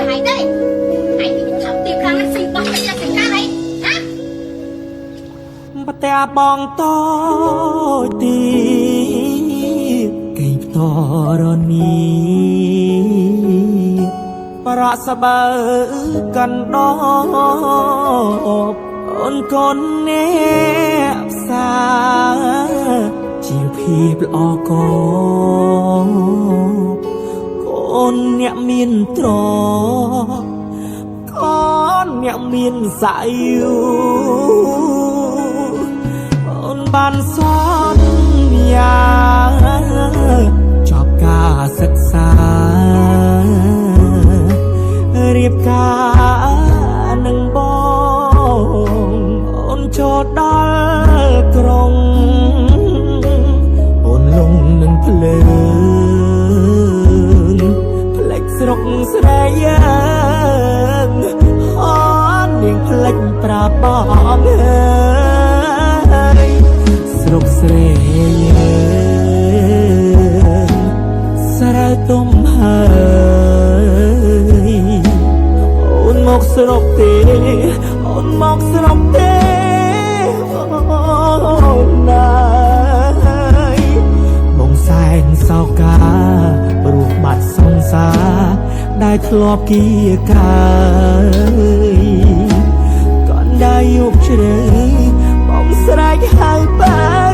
ហែងទេឯងឆាប់ទៀបខ្លាំងណាស់ស៊ីបោះចិត្តចិត្តសិកាហីណា ផ្ទះបងតូចទីកេងផ្តរនីប្រក់ស្បើកណ្ដបអូនកូនអ្នកផ្សាជាភាពល្អកកូនអ្នកមានទ្រព្យកូនអ្នកមានសាយុអូនបានសន្យាចប់ការសិក្សារៀបការនឹងបងអូនចូលដល់ក្រុងអូនលងនឹងភ្លើងផ្លេចស្រុកស្រែយើងអូននាងផ្លេចប្រាប់បងអើយស្រុកស្រែយើងស្រូវទុំហើយអូនមកស្រុកទេអូនមកស្រុកទេអូនណាយបងសែនសោកាព្រោះបាត់សង្សារដែលធ្លាប់គៀកាយកណ្ដាយុកជ្រៅបងស្រែកហៅបើ